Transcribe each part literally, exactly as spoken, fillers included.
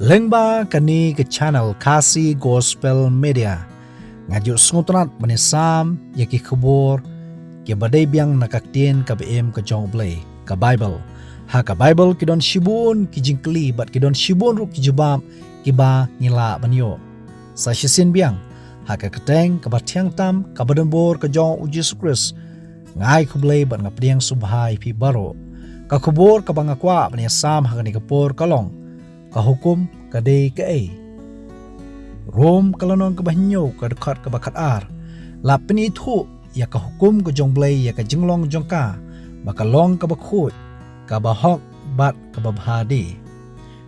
Lyngba kane ka channel Khasi Gospel Media, nga ju sngewtynnat ban ïasam ïa ki khubor kiba dei biang na ka ktien kaba im ka jong U Blei, ka Baibl. Ha ka Baibl ki don shibun ki jingkylli bad ki don shibun ruh ki jubab kiba ngi lah ban ïoh. Sa shisien biang, ha ka kyrteng kaba thiang tam kaba donbor ka jong U Jisu Khrist, nga ai khublei bad nga pdiang sngewbha ïa phi baroh. Ka khubor kaba nga kwah ban ïasam ha kane ka por ka long, ka hukum ka dei kaei? Rom ka lynnong kaba hynñiew ka dkhot kaba khatar la pynithuh ïa ka hukum ka jong U Blei ïa ka jinglong jong ka, ba ka long kaba khuid, kaba hok bad kaba bha de.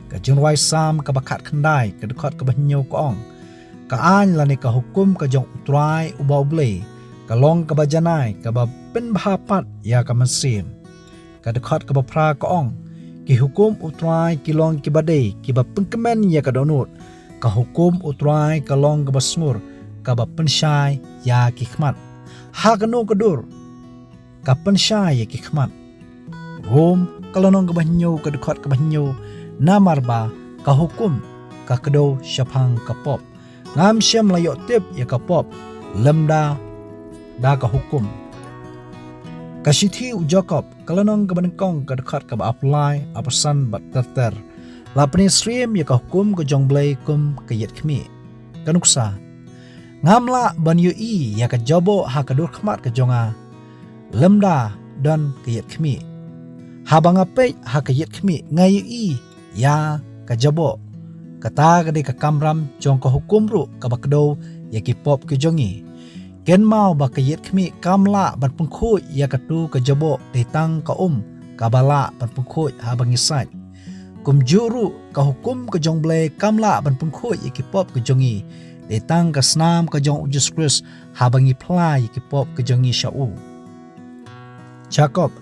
Ka jingrwai Salm kaba khatkhyndai ka dkhot kaba hynñiew ka ong, ka aiñ lane ka hukum ka jong U Trai uba U Blei ka long kaba janai, kaba pynbha pat ïa ka mynsiem. Ka dkhot kaba phra ka ong, ki hukum U Trai ki long kiba dei, kiba pynkmen ïa ka dohnud. Ka hukum U Trai ka long kaba sngur, kaba pynshai ïa ki khmat. Ha kano ka dur ka pynshai ïa ki khmat? Rom ka lynnong kaba hynñiew ka dkhot kaba hynñiew, namar ba ka hukum ka kdew shaphang ka pop. Ngam shym la ïoh tip ïa ka pop lymda da ka hukum. Ka shithi u Jakob ka lynnong kaba nyngkong ka dkhot kaba arphew lai, arphew san bad ter ter la pynsyriem ïa ka hukum ka jong U Blei kum ka ïit khmih. Ka nuksa, ngam lah ban ïohi ïa ka jaboh ha ka dur khmat ka jong nga lymda don ka ïit khmih. Haba nga peit ha ka ïit khmih nga ïohi ïa ka jaboh. Kata ka dei ka kamram jong ka hukum ruh kaba kdew ïa ki pop ki jong ngi. Kynmaw ba ka ïit khmih kam lah ban pynkhuid ïa katu ka jaboh, dei tang ka um kaba lah ban pynkhuid haba ngi sait. Kumjuh ruh ka hukum ka jong U Blei kam lah ban pynkhuid ïa ki pop ki jong ngi, dei tang ka snam ka jong U Jisu Khrist haba ngi phla ïa ki pop ki jong ngi sha u. Jakob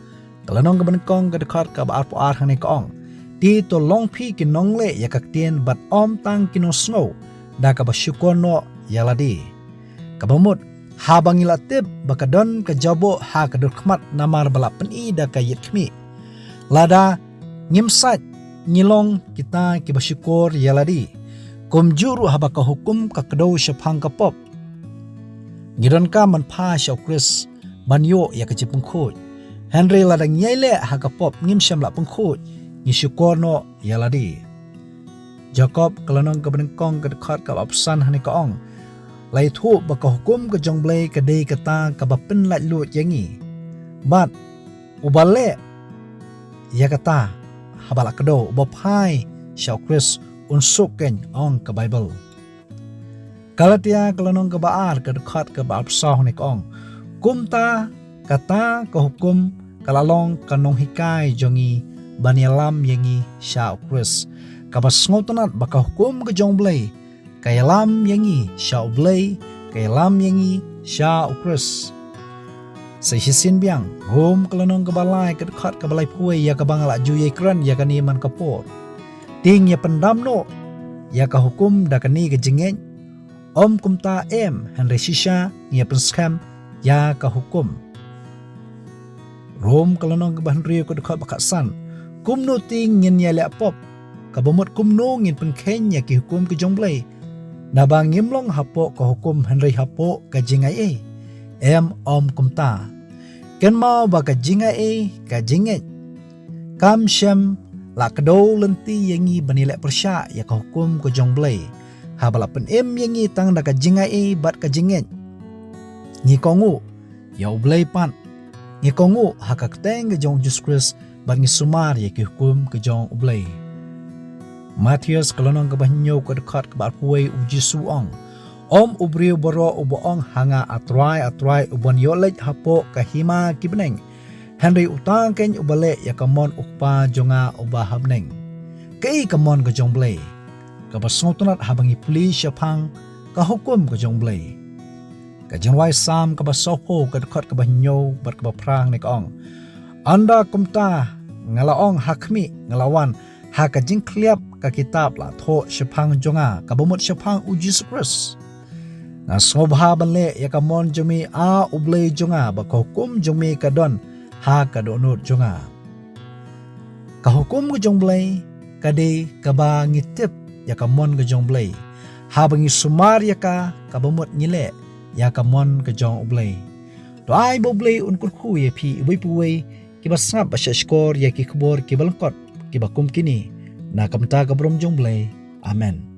ka lynnong kaba nyngkong ka dkhot kaba arphew ar hangne ka ong, te to long phi ki nongleh ïa ka ktien bad ym tang ki nongsngew, da kaba shukor noh ïa lade. Kaba mut, haba ngi la tip ba ka don ka jaboh ha ka dur khmat namar ba la pyni da ka ïit khmih, lada ngim sait, ngi long kita kiba shukor ïa lade. Kumjuh ruh haba ka hukum ka kdew shaphang ka pop, ngi donkam ban phai sha U Khrist ban ïoh ïa ka jingpynkhuid. Hynrei lada ngi ïai leh ha ka pop ngim shym la pynkhuid, ngi shukor noh ïa lade. Jakob ka lynnong kaba nyngkong ka dkhot kaba arphew san hangne ka ong, la ïathuh ba ka hukum ka jong U Blei ka dei kata kaba pynlait luid ïa ngi. Bad uba leh ïa kata haba la kdew, uba phai sha U Khrist, un suk keiñ, ong ka Baibl. Galatia ka lynnong kaba ar ka dkhot kaba arphew saw hangne ka ong, kumta kata ka hukum ka la long ka nonghikai jong ngi ban ïalam ïa ngi sha U Khrist. Kaba sngewtynnat ba ka hukum ka jong U Blei ka ïalam ïa ngi sha U Blei, ka ïalam ïa ngi sha U Khrist. Sa shisien biang, Rom ka lynnong kaba lai ka dkhot kaba laiphew wei, ïa kaba nga la ju ïai kren ïa kane man ka por. Te ngi ïa pyndam noh ïa ka hukum da kane ka jingngeit? Ym kumta em, hynrei shisha ngi ïa pynskhem ïa ka hukum. Rom ka lynnong kaba hynriew ka dkhot ba khatsan, kumno te ngin ïa leh pop? Kaba mut kumno ngin pynkheiñ ïa ki hukum ki jong U Blei? Naba ngim long hapoh ka hukum hynrei hapoh ka jingaiei? Em, ym kumta. Kynmaw ba ka jingaiei, ka jingngeit, kam shym la kdew lynti ïa ngi ban ïaleh pyrshah ïa ka hukum ka jong U Blei. Haba la pynim ïa ngi tang da ka jingaiei bad ka jingngeit, ngi kohnguh ïa U Blei pat. Ngi kohnguh ha ka kyrteng ka jong U Jisu Khrist bad ngi sumar ïa ki hukum ka jong U Blei. Mathaios ka lynnong kaba hynñiew ka dkhot kaba arphew wei, U Jisu u ong, ym u briew baroh uba ong ha nga, A Trai, A Trai, u ban ïoh leit hapoh ka hima ki bneng, hynrei uta keiñ uba leh ïa ka mon U Kpa jong nga uba ha bneng. Kaei ka mon ka jong U Blei? Kaba sngewtynnat haba ngi pule shaphang ka hukum ka jong U Blei. Ka jingrwai Salm kaba sawphew ka dkhot kaba hynñiew bad kaba phra hangne ka ong, ynda kumta nga la ong, ha khmih nga la wan, ha ka jingkhliap ka kitab la thoh shaphang jong nga, kaba mut shaphang U Jisu Khrist. Nga sngewbha ban leh ïa ka mon jong me, A U Blei jong nga, ba ka hukum jong me ka don ha ka dohnud jong nga. Ka hukum ka jong U Blei ka dei kaba ngi tip ïa ka mon ka jong U Blei. Haba ngi sumar ïa ka, ka bamut ngi leh ïa ka mon ka jong U Blei. To ai ba U Blei un kyrkhu ïa phi iwei pa iwei kiba sngap bad shahshkor ïa ki khubor kiba lyngkot kiba kum kine. Na ka bynta ka burom jong U Blei. Amen.